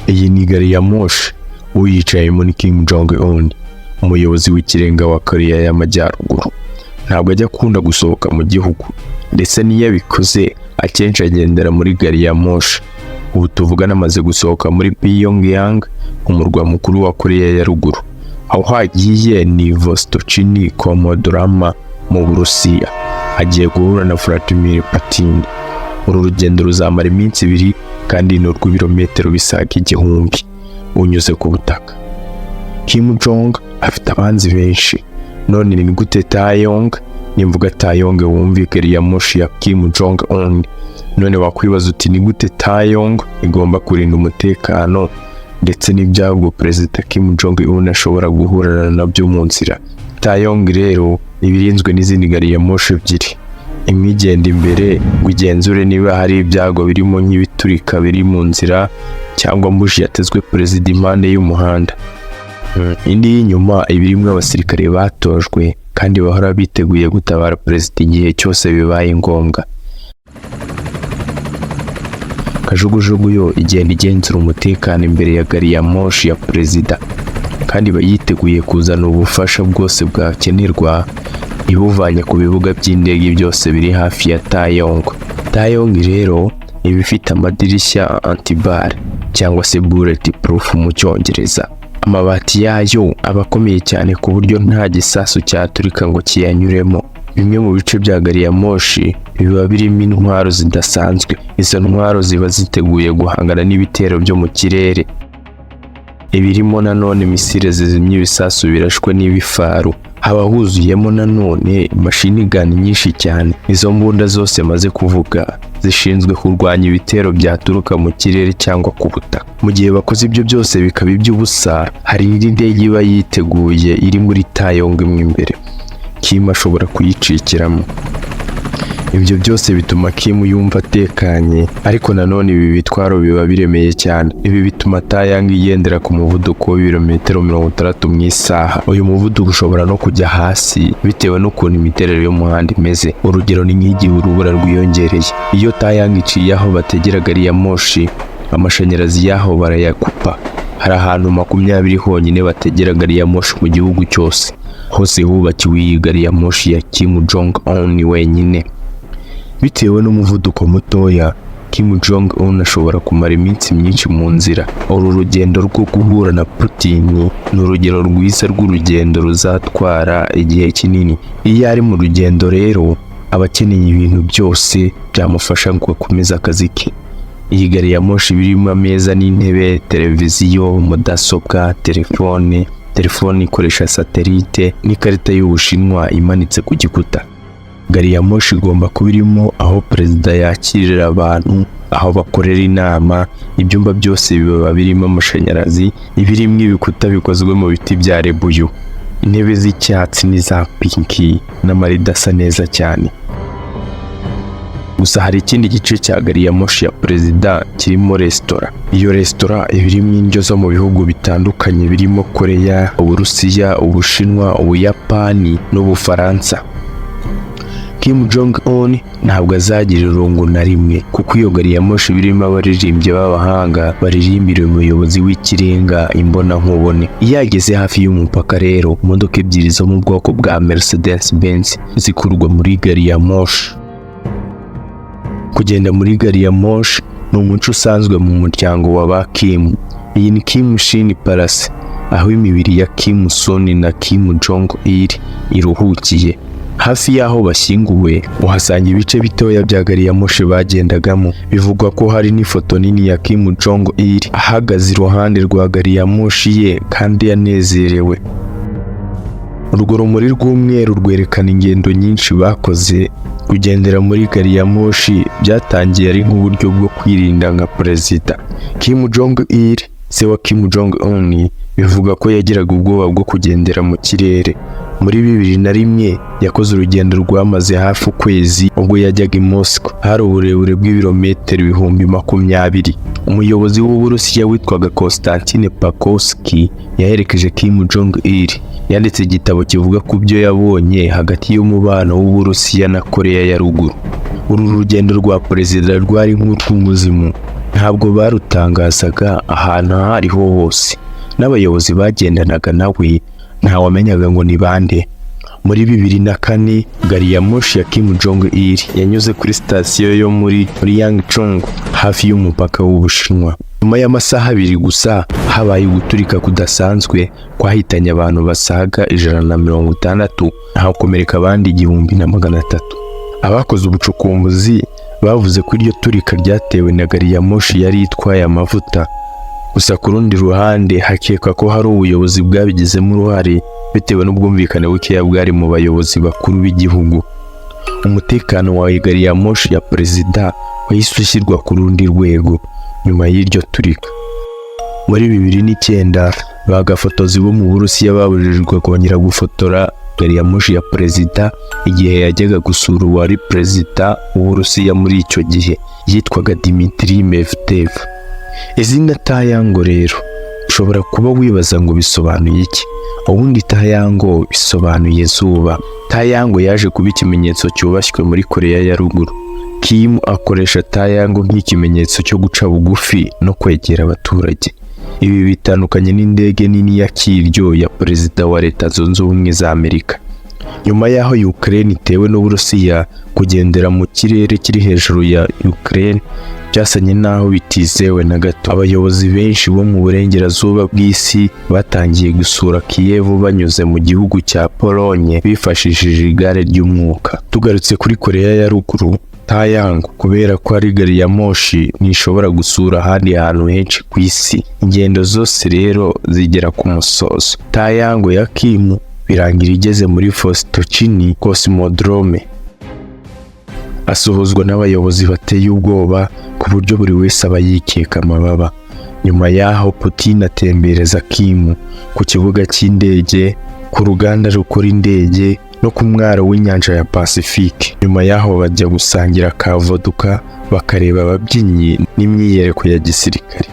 Iyi ni gari ya moshi, uyicayemo ni Kim Jong Un, umuyobozi w'ikirenga wa Koreya y'Amajyaruguru. Ntabwo ajya akunda gusohoka mu gihugu, ndetse n'iyo abikoze akenshi agendera muri gari ya moshi. Ubu tuvugana amaze gusohoka muri Pyongyang, umurwa mukuru wa Koreya ya Ruguru. Aho agiye ni Vostochny Cosmodrome mu Burusiya. Agiye guhura na Vladimir Putin. Uru rugendo ruzamara iminsi 2 kandi ni urw'ibirometero bisaga 1000 unyuze ku butaka. Kim Jong afite abanzi benshi. None ni gute Taeyong? Nimvuga Taeyong wumve gari ya moshi ya Kim Jong Un. None wakwibaza uti: "Ni gute Taeyong igomba kurinda umutekano ndetse n'ibyago Perezida Kim Jong Un ashobora guhura nabyo mu nzira?" Taeyong rero iba irinzwe n'izindi gari ya moshi ebyiri, imwe igenda imbere ngo igenzure niba hari ibyago birimo nk'ibiturika biri mu nzira cyangwa ambush yatezwe perezida impande y'umuhanda. Indi y'inyuma iba irimo abasirikare batojwe kandi bahora biteguye gutabara perezida igihe cyose bibaye ngombwa. Kajugujugu yo igenda igenzura umutekano imbere ya gari ya moshi ya perezida, kandi iba yiteguye kuzana ubufasha bwose bwakenerwa ibuvanye ku bibuga by'indege byose biri hafi ya Taeyong. Taeyong rero iba ifite amadirishya anti-balles cyangwa se bullet proof mu Cyongereza. Amabati yayo aba akomeye cyane ku buryo nta gisasu cyaturika ngo kiyanyuremo. Bimwe mu bice bya gari ya moshi biba birimo intwaro zidasanzwe. Izo ntwaro ziba ziteguye guhangana n'ibitero byo mu kirere. Ibirimo nanone misile zizimya ibisasu birashwe n'ibifaru. Haba huzuyemo nanone machine gun nyinshi cyane. Izo mbunda zose maze kuvuga zishinzwe kurwanya ibitero byaturuka mu kirere cyangwa ku butaka. Mu gihe bakoze ibyo byose bikaba iby'ubusa, hari indi ndege iba yiteguye iri muri Taeyong mo imbere. Kim ashobora kuyicikiramo. Ibyo byose bituma Kim yumva atekanye, ariko nanone ibi bitwaro biba biremeye cyane. Ibi bituma Taeyong igendera ku muvuduko w'ibirometero 60 mu isaha. Uyu muvuduko ushobora no kujya hasi bitewe n'ukuntu imiterere y'umuhanda imeze. Urugero ni nk'igihe urubura rwiyongereye. Iyo Taeyong iciye aho bategera gari ya moshi, amashanyarazi y'aho barayakupa. Hari ahantu 20 honyine bategera gari ya moshi mu gihugu cyose. Hose hubakiwe iyi gari ya moshi ya Kim Jong Un wenyine. Bitewe n'umuvuduko mutoya, Kim Jong Un ashobora kumara iminsi myinshi mu nzira. Uru rugendo rwo guhura na Putin ni urugero rwiza rw'urugendo ruzatwara igihe kinini. Iyo ari mu rugendo rero, aba akeneye ibintu byose byamufasha ngo akomeze akazi ke. Iyi gari ya moshi iba irimo ameza n'intebe, televiziyo, mudasobwa, telefone, telefone ikoresha satelite n'ikarita y'Ubushinwa imanitse ku gikuta. Gari ya moshi igomba kuba irimo aho perezida yakirira abantu, aho bakorera inama, ibyumba byose biba birimo amashanyarazi, ibirimo ibikuta bikozwe mu biti bya ribuyu, intebe z'icyatsi n'iza pink n'amarido asa neza cyane. Gusa hari ikindi gice cya gari ya moshi ya perezida kirimo resitora. Iyo resitora iba irimo indyo zo mu bihugu bitandukanye birimo Koreya, Uburusiya, Ubushinwa, Ubuyapani n'Ubufaransa. Kim Jong Un ntabwo azagira irungu na rimwe, kuko iyo gari ya moshi iba irimo abaririmbyi b'abahanga baririmbira umuyobozi w'ikirenga imbonankubone. Iyo ageze hafi y'umupaka rero, imodoka ebyiri zo mu bwoko bwa Mercedes Benz zikurwa muri gari ya moshi. Kugenda muri gari ya moshi ni umuco usanzwe mu muryango wa ba Kim. Iyi ni Kim Shin Palace, aho imibiri ya Kim Sung na Kim Jong Il iruhukiye. Hafi y'aho bashyinguwe uhasanga ibice bitoya bya gari ya moshi bagendagamo. Bivugwa ko hari n'ifoto nini ya Kim Jong Il ahagaze iruhande rwa gari ya moshi ye kandi yanezerewe. Urwo rumuri rw'umweru rwerekana ingendo nyinshi bakoze. Kugendera muri gari ya moshi byatangiye ari nk'uburyo bwo kwirinda nka perezida. Kim Jong Il, se wa Kim Jong Un, bivuga ko yagiraga ubwoba bwo kugendera mu kirere. Muri 2001 yakoze urugendo rwamaze hafi ukwezi ubwo yajyaga i Moscow. Hari uburebure bw'ibirometero 20,000. Umuyobozi w'Uburusiya witwaga Konstantin Pukovski yaherekeje Kim Jong Il. Yanditse igitabo kivuga ku byo yabonye hagati y'umubano w'Uburusiya na Koreya ya Ruguru. Uru rugendo rwa perezida rwari nk'urw'umuzimu. Ntabwo barutangazaga ahantu aho ariho hose, n'abayobozi bagendanaga nawe ntawamenyaga ngo ni bande. Muri 2004, gari ya moshi ya Kim Jong Il yanyuze kuri sitasiyo yo muri Ryangchung, hafi y'umupaka w'Ubushinwa. Nyuma y'amasaha 2 gusa, habaye uguturika kudasanzwe kwahitanye abantu basaga 160, hakomereka abandi 1300. Abakoze ubucukumbuzi bavuze ko iryo turika ryatewe na gari ya moshi yari itwaye amavuta. Gusa ku rundi ruhande, hakekwa ko hari ubuyobozi bwabigizemo uruhare bitewe n'ubwumvikane bukeya bwari mu bayobozi bakuru b'igihugu. Umutekano wa gari ya moshi ya perezida wahise ushyirwa ku rundi rwego nyuma y'iryo turika. Muri 2009, ba gafotozi bo mu Burusiya babujijwe kongera gufotora gari ya moshi ya perezida igihe yajyaga gusura uwari perezida w'Uburusiya muri icyo gihe, yitwaga Dmitry Medvedev. Izina Taeyango rero, ushobora kuba wibaza ngo bisobanuye iki? Ubundi Taeyango bisobanuye izuba. Taeyango yaje kuba ikimenyetso cyubashywe muri Koreya ya Ruguru. Kim akoresha Taeyango nk'ikimenyetso cyo guca bugufi no kwegera abaturage. Ibi bitandukanye n'indege nini ya kiryo ya perezida wa Leta Zunze Ubumwe za Amerika. Nyuma y'aho Ukraine itewe n'Uburusiya, kugendera mu kirere kiri hejuru ya Ukraine byasanye n'aho bitizewe na gato. Abayobozi benshi bo mu burengerazuba bw'isi batangiye gusura Kiev banyuze mu gihugu cya Polonye bifashishije igare ry'umwuka. Tugarutse kuri Koreya ya Ruguru, Taeyango kubera ko ari gari ya moshi ntishobora gusura ahandi hantu henshi ku isi. Ingendo zose rero zigera ku musozo. Taeyango ya Kim birangira igeze muri Vostochny Cosmodrome. Asuhuzwa n'abayobozi bateye ubwoba ku buryo buri wese aba yikeka amababa. Nyuma y'aho, Putin atembereza Kim ku kibuga cy'indege, ku ruganda rukora indege no ku mwaro w'inyanja ya Pacifique. Nyuma y'aho bajya gusangira ka vodka, bakareba ababyinnyi n'imyiyereko ya gisirikare.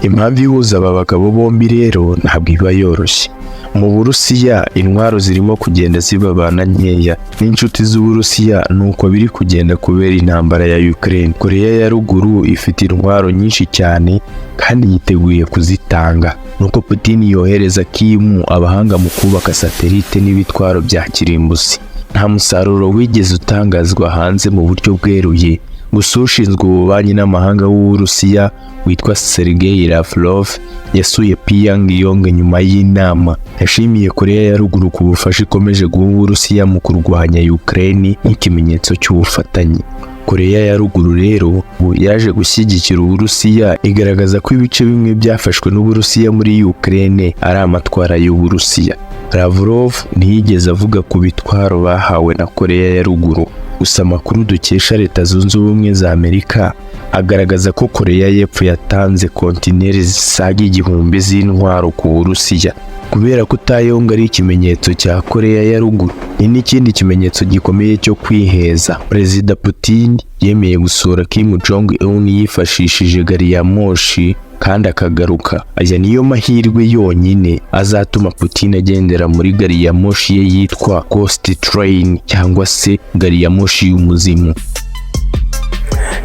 Impamvu ihuza aba bagabo bombi rero ntabwo iba yoroshye. Mu Burusiya intwaro zirimo kugenda zibabana nkeya n'inshuti z'Uburusiya, nuko biri kugenda kubera intambara ya Ukraine. Koreya ya Ruguru ifite intwaro nyinshi cyane kandi yiteguye kuzitanga. Nuko Putin yohereza Kim abahanga mu kubaka satelite n'ibitwaro bya kirimbuzi. Nta musaruro wigeze utangazwa hanze mu buryo bweruye. Gusa ushinzwe ububanyi n'amahanga w'Uburusiya witwa Sergei Lavrov yasuye Pyongyang nyuma y'inama. Yashimiye Koreya ya Ruguru ku bufasha ikomeje guha Uburusiya mu kurwanya Ukraine nk'ikimenyetso cy'ubufatanye. Koreya ya Ruguru rero yaje gushyigikira Uburusiya, igaragaza ko ibice bimwe byafashwe n'Uburusiya muri Ukraine ari amatwara y'Uburusiya. Lavrov ntiyigeze avuga ku bitwaro bahawe na Koreya ya Ruguru. Gusa amakuru dukesha Leta Zunze Ubumwe za Amerika agaragaza ko Koreya y'Epfo yatanze kontineri zisaga 1000 z'intwaro ku Burusiya. Kubera ko Taeyong ari ikimenyetso cya Koreya ya Ruguru, ni n'ikindi kimenyetso gikomeye cyo kwiheza. Perezida Putin yemeye gusura Kim Jong Un yifashishije gari ya moshi kandi akagaruka. Aya niyo mahirwe yonyine azatuma Putin agendera muri gari ya moshi ye yitwa Ghost Train, cyangwa se gari ya moshi y'umuzimu.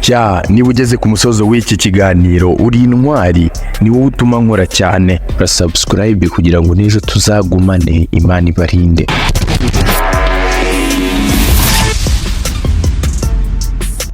Sha, niba ugeze ku musozo w'iki kiganiro, uri intwari, ni wowe utuma nkora cyane. Subscribe kugira ngo n'ejo tuzagumane. Imana ibarinde.